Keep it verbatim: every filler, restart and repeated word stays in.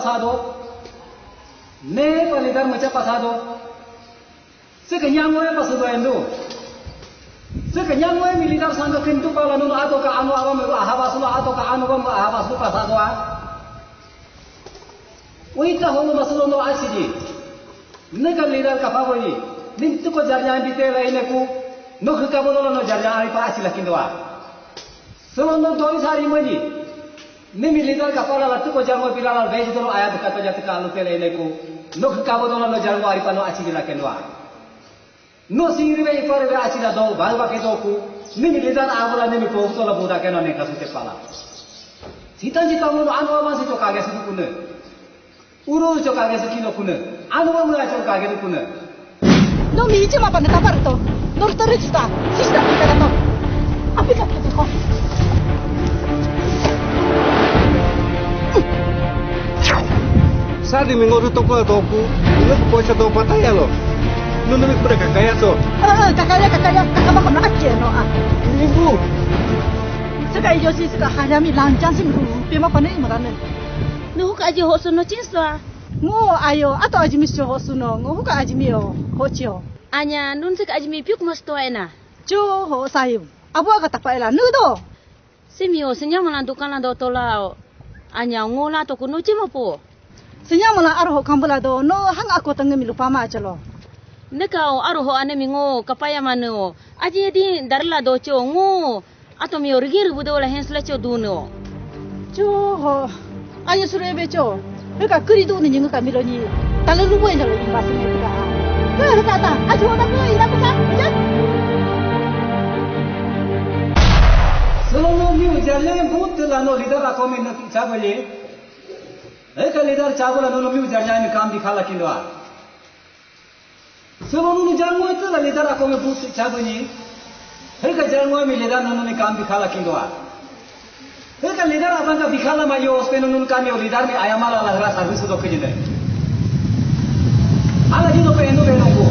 pasado. Ne pa leader macha pasado. Seke nyangwe pasado endo. Seke nyangwe mi leader sangka kintu pala nunu ato ka anu abam ahabasulo ato ka anu abam ahabasulo pasado a. Uita hono masulo no asidi. Neka leader kapaboi. Nintu ko jarnya ambite la ineku. No kekabodola no jarnya ari pa asila kindoa. Solo no doi sari mani. Nimi leader kapala la tuko jango pilala veji dolo ayat kata jati kalu pele neku. No kabo dolo no jango ari pano achi bila kenwa. No singri ve ipare ve achi da do balba ke doku. Nimi leader abula nimi pogu tola buda keno ne kasu te pala. Sitan jita mo anu ama si to kage su kune. Uru jo kage su kino kune. Anu ama jo kage kune. No mi ichi mapa ne tabar to. Nor tare juta. Sista pika to. Apika pika ko. Sadi mingoru toko toku. Ina ko poisa to pataya lo. Nunu mi pura kakaya to. Ah, kakaya kakaya kakaba ko na achi no a. Ibu. Sika ijo si sika hanya mi lanjan si mi pema pane imara ne. Nuhu ka aji hoso no chinso a. Ngo ayo, ato ajimi sio hosuno, ngo huka ajimi o, hochio. Anya, nun sik ajimi piuk mas to ena. Cho ho sahib. Abu aga tapa ela, nu do. Simi o, senyam lan dukan lan do tola o. Anya, ngo la to kuno chimo po. Senyam lan aro ho kambula do, no hang ako tange mi lupa ma chalo. Neka o, aro ho ane mi ngo kapaya mane o. Aji di darla do cho ngo. Ato mi o rigi ribu de wala hensla cho duno. Cho ho. Ayo suru ebe cho. Heka kuri du ni nyinga kamilo ni. Tala lubo ina lo imba sini ka. Ka ka ta. Acho na ko ina ka. Ja. Solo no mi ujale but la no leader ako mi na chabale. Heka leader chabala no no mi ujale ni kam dikhala kindwa. Solo nunu jango itu la leader ako me but chabani. Heka jango mi leader nunu ni kam bikhala kindoa. Heka leader atang ka bikhala ma yo ospe nunu kam yo leader ni ayamala la hera service do kejine. Ala jido pe endo pe noko.